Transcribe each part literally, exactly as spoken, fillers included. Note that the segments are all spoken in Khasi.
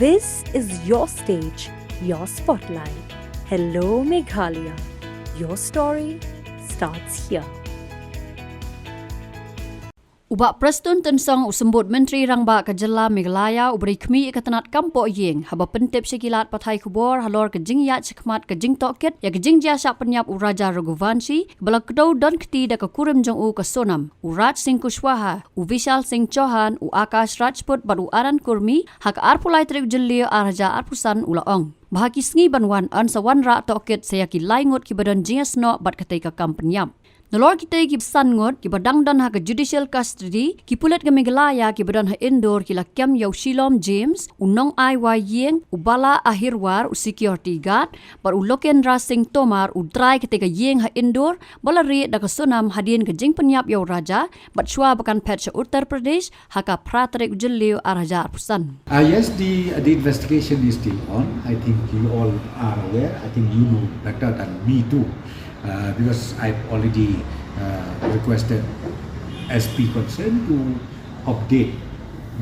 This is your stage, your spotlight. Hello, Meghalaya. Your story starts here. U Bah Prestone Tynsong, u Symbud Myntri Rangbah ka Jylla Meghalaya, u briew khmih ïa ka tnat kam poh ïing haba pyntip sha ki lad pathai khubor halor ka jingïaid shakhmat ka jingtohkit ïa ka jingjia shah pynïap u Raja Raghuvanshi, ba la kdew don kti da ka kurim jong u ka Sonam, u Raj Singh Kushwaha, u Vishal Singh Chauhan, u Akash Rajput bad u Anand Kurmi, ha ka arphew lai tarik u Jylliew ar hajar arphew san, u la ong ba ha ki sngi ban wan yn sa wanrah tohkit sa ïa ki lai ngut kiba don jingïasnoh bad katei ka kam pynïap. Nalor kitei ki san ngut kiba dang don ha ka judicial custody, ki pulit ka Meghalaya kiba don ha Indore ki la kem ïa u Shilom James, u nongai wai ïing, u Bala Ahirwar, u security guard, bad u Lokendra Singh Tomar, u trai katei ka ïing ha Indore, ba la rieh da ka Sonam hadien ka jingpynïap ïa u Raja, bad shuwa ba kan phet sha Uttar Pradesh ha ka phra tarik u Jylliew ar hajar arphew san. Uh, yes, the the investigation is still on. I think you all are aware. I think you know better than me too, uh, because I've already uh, requested S P concerned to update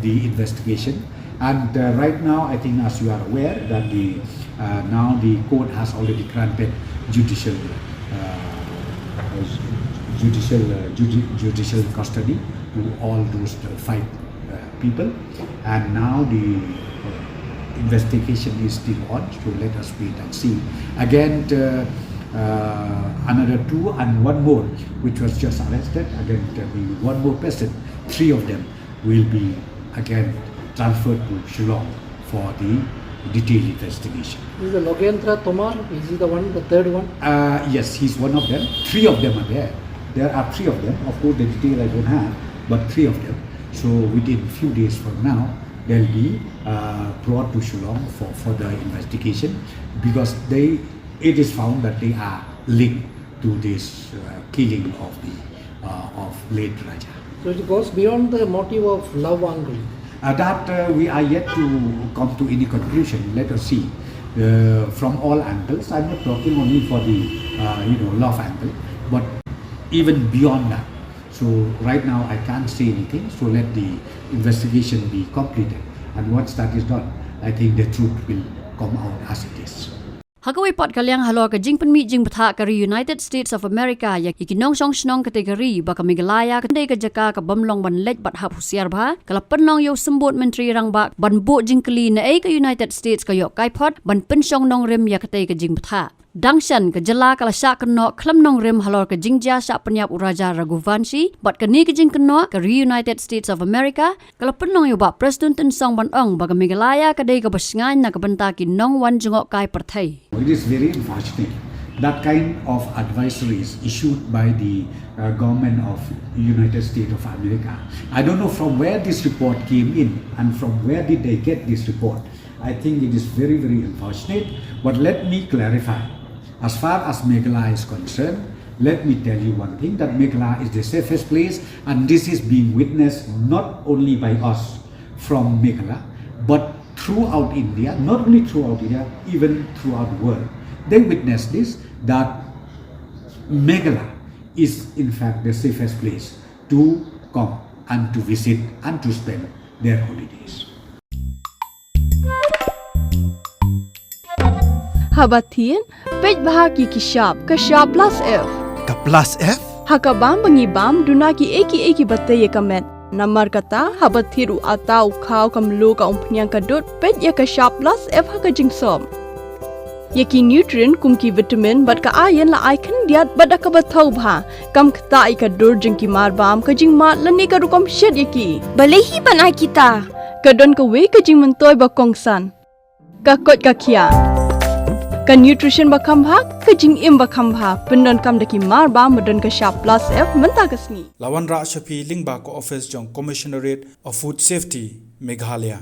the investigation. And uh, right now, I think, as you are aware, that the uh, now the court has already granted judicial uh, judicial uh, judi- judicial custody to all those uh, five uh, people. And now the uh, investigation is still on, so let us wait and see. Again, uh, uh, another two and one more, which was just arrested. Again, uh, the one more person, three of them will be again transferred to Shillong for the detailed investigation. Is the Logendra Tomar? Is he the one, the third one? Uh, yes, he's one of them. Three of them are there. There are three of them. Of course, the detail I don't have, but three of them. So within few days from now, they'll be uh, brought to Shillong for further investigation because they it is found that they are linked to this uh, killing of the uh, of late Raja. So it goes beyond the motive of love angle. Uh, that uh, we are yet to come to any conclusion. Let us see. Uh, from all angles, I'm not talking only for the uh, you know love angle, but even beyond that. So right now I can't say anything. So let the investigation be completed, and once that is done, I think the truth will come out as it is. Ha kawei pat ka liang halor ka jingpynmih jingbthah ka ri United States of America ïa ki nongshong shnong katei ka ri ba ka Meghalaya ka dei ka jaka ka bym long ban leit bad hap husiar bha, ka la pynlong ïa u Symbud Myntri Rangbah ban buh jingkylli naei ka United States ka ïoh kai phot ban pynshong nongrim ïa katei ka jingbthah. Dang shen ka jylla ka la shah kynnoh khlem nongrim halor ka jingjia shah pynïap u Raja Raghuvanshi, bad kane ka jingkynnoh ka ri United States of America ka la pynlong ïa u Bah Prestone Tynsong ban ong ba ka Meghalaya ka dei kaba shngaiñ na ka bynta ki nongwan jngohkai pyrthei. It is very unfortunate that kind of advisories issued by the uh, government of United States of America. I don't know from where this report came in and from where did they get this report. I think it is very, very unfortunate. But let me clarify. As far as Meghalaya is concerned, let me tell you one thing, that Meghalaya is the safest place, and this is being witnessed not only by us from Meghalaya, but throughout India, not only throughout India, even throughout the world. They witness this, that Meghalaya is in fact the safest place to come and to visit and to spend their holidays. Haba thied, peit bha ki ki shap, ka shap plus F. Ka plus F? Ha ka bam ba ngi bam, duna ki ei ki ei kiba tei ïa ka met. Namar kata, haba thied u atta u khaw ka mluh ka umphniang ka dud, peit ïa ka shap plus F ha ka jingsop. Ïa ki nutrient kum ki vitamin bad ka iron la ai khyndiat bad da kaba thaw bha. Kam ktah ïa ka dur jong ki marbam, ka jingmad lane ka rukom shet ïa ki. Balei hi ban ai kita? Ka don kawei ka jingmyntoi ba kongsan. Ka koit ka khiah. Ka nutrition ba kham bha, ka jingim ba kham bha. Pyndonkam da ki marbam ba don ka shap plus F mynta ka sngi. La wanrah sha phi lyngba ka office jong Commissionerate of Food Safety, Meghalaya.